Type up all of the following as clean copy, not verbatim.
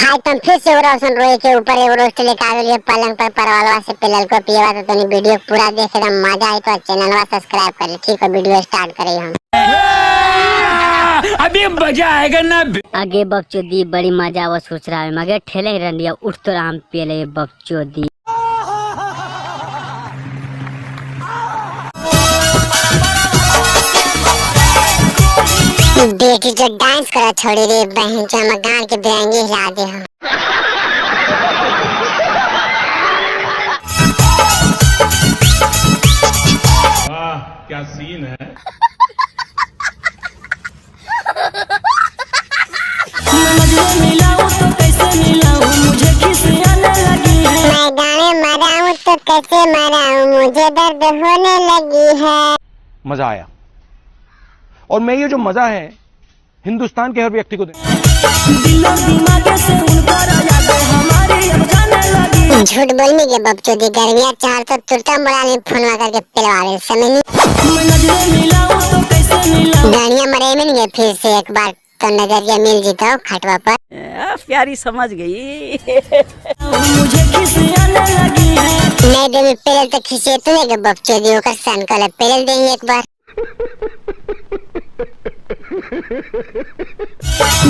भाई तुम फिर से रोशन रोए के ऊपर एगो रोस्ट लेके आ गेलिए पलंग पर परवलवा से पेलल को पिएवा। तो तनी वीडियो पूरा देख, एकदम मजा आई तो चैनलवा सब्सक्राइब कर ले। ठीक है, वीडियो स्टार्ट करे हम। अभी मजा आएगा ना। आगे बकचोदी बड़ी मजा आवा सोच रहा है, मगर ठेले रंडिया उठ तो राम पेले बकचोदी। बेटी जो डांस करा छोड़ी रे बहन जो हम गांड के बिरंगी हिला दे हम। वाह क्या सीन है। मिलाऊं तो कैसे मिलाऊं, मुझे खिसियाने लगी है। मैं गाने मराऊं तो कैसे मराऊं, मुझे दर्द होने लगी है। मजा आया और मैं ये जो मजा है हिंदुस्तान के हर व्यक्ति को दे। दिलो दिमाग से उनका याद हमारी अब जाने लगी। झूठ बोलने के बकचोदी गर्मियाँ चार तो तुरता मुड़ा नहीं फोनवा करके पिलवा समझ नहीं। मैं नजरें मिलाऊं तो कैसे मिलाऊं, गाड़ियाँ मरे में नहीं फिर से एक बार तो नजरिया मिल जीता खटवा पर। प्यारी समझ गई। मुझे खिसियाने लगी है। नहीं देवी पेल तो खिसे तो है बकचोदी ओकर सन कल पेल देंगे एक बार।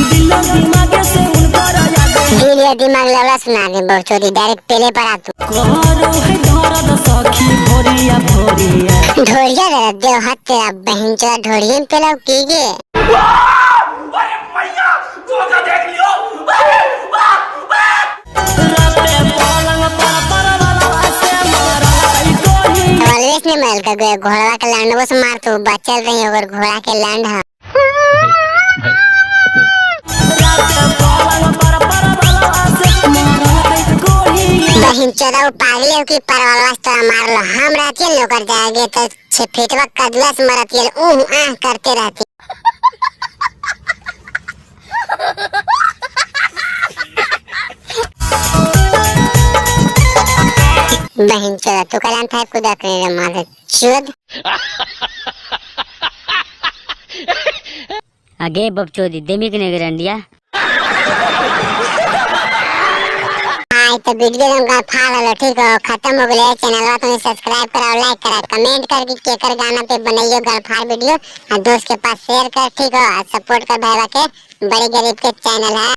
दिलो दिमाग से उनका याद दिल या दिमाग लवड़ा सुना दे बकचोदी डायरेक्ट पेले पर आ तू। करो है दर्द सखी भोरिया भोरिया। ढोरिया दे देव हाथ तेरा बहन चोदा ढोरिए में पेलाव की गे। राते पलंग पर परवलवा से मारल कोही। वल्लेस ने मल का गए घोड़ा के लैंड बस मार तू बचल रही अगर घोड़ा के लैंड है। राते पलंग पर परवलवा से मारल कोही। बहन चोदा वो पागले हो कि परवलवा से तोरा मार लो हम रहती लोकर जाएंगे तो 6 फीटवा कदुआ से मरती ऊह आह करते रहती। बहन चोदा तू कलाम था कुदा करे रे मार चोद। आगे बकचोदी देमी के नहीं रंडिया। हाँ तो वीडियो हम फाड़ लो ठीक हो खत्म हो गया। चैनलवा तुम सब्सक्राइब कराओ, लाइक करा, कमेंट करके केकर गाना पे बनाइयो गलफाड़ वीडियो और दोस्त के पास शेयर कर। ठीक हो, सपोर्ट कर भाईवा के, बड़े गरीब के चैनल है।